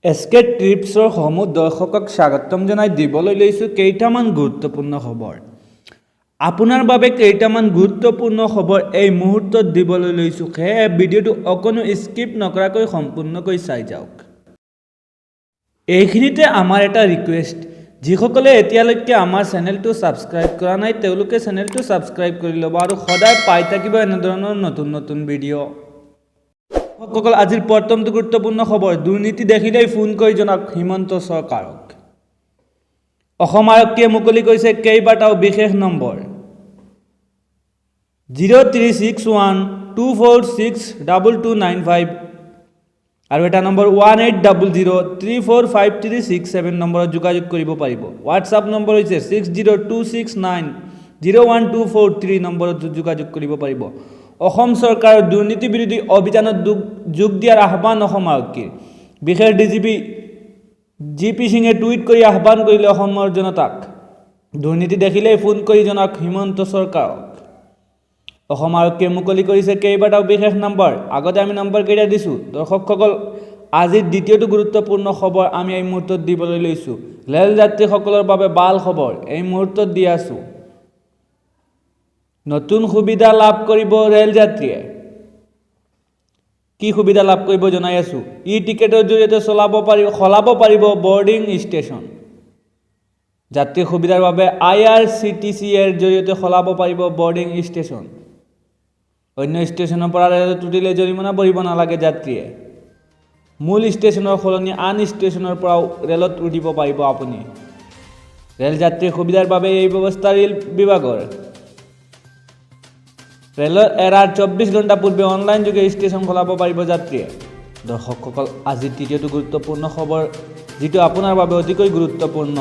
S কে ট্ৰিপছৰ সমূহ দৰ্শকক স্বাগতম জনাই দিবলৈ লৈছোঁ কেইটামান গুৰুত্বপূৰ্ণ খবৰ। আপোনাৰ বাবে কেইটামান গুৰুত্বপূৰ্ণ খবৰ এই মুহূৰ্তত দিবলৈ লৈছোঁ। সেয়ে ভিডিঅ'টো অকণো স্কিপ নকৰাকৈ সম্পূৰ্ণকৈ চাই যাওক। এইখিনিতে আমাৰ এটা ৰিকুৱেষ্ট, যিসকলে এতিয়ালৈকে আমাৰ চেনেলটো ছাবস্ক্ৰাইব কৰা নাই, তেওঁলোকে চেনেলটো ছাবস্ক্ৰাইব কৰি ল'ব আৰু সদায় পাই থাকিব এনেধৰণৰ নতুন নতুন ভিডিঅ'। সকল, আজিৰ প্ৰথমটো গুৰুত্বপূৰ্ণ খবৰ, দুৰ্নীতি দেখিলেই ফোন কৰি জনাওক হিমন্ত চৰকাৰক। অসম আৰক্ষীয়ে মুকলি কৰিছে কেইবাটাও বিশেষ নম্বৰ। 03612462295 আৰু এটা নম্বৰ 1800345367 নম্বৰত যোগাযোগ কৰিব পাৰিব। হোৱাটছআপ নম্বৰ হৈছে 6026901243 নম্বৰত যোগাযোগ কৰিব পাৰিব। অসম চৰকাৰৰ দুৰ্নীতি বিৰোধী অভিযানত যোগ দিয়াৰ আহ্বান অসম আৰক্ষীৰ। বিশেষ ডিজিপি জি পি সিঙে টুইট কৰি আহ্বান কৰিলে অসমৰ জনতাক, দুৰ্নীতি দেখিলেই ফোন কৰি জনাওক হিমন্ত চৰকাৰক। অসম আৰক্ষীয়ে মুকলি কৰিছে কেইবাটাও বিশেষ নম্বৰ। আগতে আমি নম্বৰকেইটা দিছোঁ। দৰ্শকসকল, আজিৰ দ্বিতীয়টো গুৰুত্বপূৰ্ণ খবৰ আমি এই মুহূৰ্তত দিবলৈ লৈছোঁ। ৰেল যাত্ৰীসকলৰ বাবে ভাল খবৰ এই মুহূৰ্তত দি আছোঁ। নতুন সুবিধা লাভ কৰিব ৰেল যাত্ৰীয়ে। কি সুবিধা লাভ কৰিব জনাই আছোঁ। ই টিকেটৰ জৰিয়তে চলাব পাৰিব, সলাব পাৰিব বৰ্ডিং ষ্টেচন। যাত্ৰীৰ সুবিধাৰ বাবে আইআৰচিটিচি এৰ জৰিয়তে সলাব পাৰিব বৰ্ডিং ষ্টেচন। অন্য ষ্টেচনৰ পৰা ৰেলত উঠিলে জৰিমনা ভৰিব নালাগে যাত্ৰীয়ে। মূল ষ্টেচনৰ সলনি আন ষ্টেচনৰ পৰাও ৰেলত উঠিব পাৰিব আপুনি। ৰেল যাত্ৰীৰ সুবিধাৰ বাবে এই ব্যৱস্থা ৰেল বিভাগৰ। ৰেলৰ এৰাৰ 24 ঘণ্টা পূৰ্বে অনলাইন যোগে ষ্টেচন সলাব পাৰিব যাত্ৰীয়ে। দৰ্শকসকল, আজিৰ তৃতীয়টো গুৰুত্বপূৰ্ণ খবৰ, যিটো আপোনাৰ বাবে অতিকৈ গুৰুত্বপূৰ্ণ।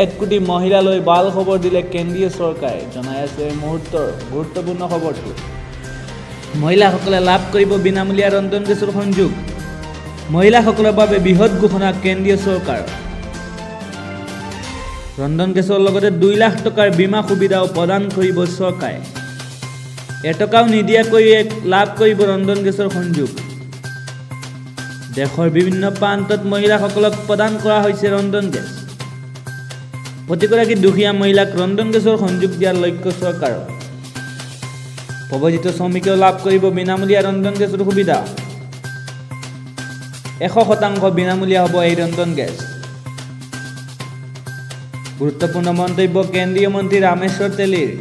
1 কোটি মহিলালৈ ভাল খবৰ দিলে কেন্দ্ৰীয় চৰকাৰে। জনাই আছোঁ এই মুহূৰ্তৰ গুৰুত্বপূৰ্ণ খবৰটো। মহিলাসকলে লাভ কৰিব বিনামূলীয়া ৰন্ধন গেছৰ সংযোগ। মহিলাসকলৰ বাবে বৃহৎ ঘোষণা কেন্দ্ৰীয় চৰকাৰৰ। ৰন্ধন গেছৰ লগতে 2 লাখ টকাৰ বীমা সুবিধাও প্ৰদান কৰিব চৰকাৰে। এটকাও নিদিয়াকৈয়ে লাভ কৰিব ৰন্ধন গেছৰ সংযোগ। দেশৰ বিভিন্ন প্ৰান্তত মহিলাসকলক প্ৰদান কৰা হৈছে ৰন্ধন গেছ। প্ৰতিগৰাকী দুখীয়া মহিলাক ৰন্ধন গেছৰ সংযোগ দিয়াৰ লক্ষ্য চৰকাৰৰ। প্ৰব্ৰজিত শ্ৰমিকেও লাভ কৰিব বিনামূলীয়া ৰন্ধন গেছৰ সুবিধা। 100% বিনামূলীয়া হ'ব এই ৰন্ধন গেছ। গুৰুত্বপূৰ্ণ মন্তব্য কেন্দ্ৰীয় মন্ত্ৰী ৰামেশ্বৰ তেলীৰ।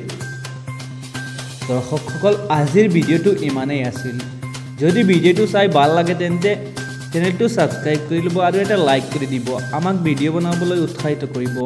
দৰ্শকসকল, আজিৰ ভিডিঅ'টো ইমানেই আছিল। যদি ভিডিঅ'টো চাই ভাল লাগে, তেন্তে চেনেলটো ছাবস্ক্ৰাইব কৰি ল'ব আৰু এটা লাইক কৰি দিব। আমাক ভিডিঅ' বনাবলৈ উৎসাহিত কৰিব।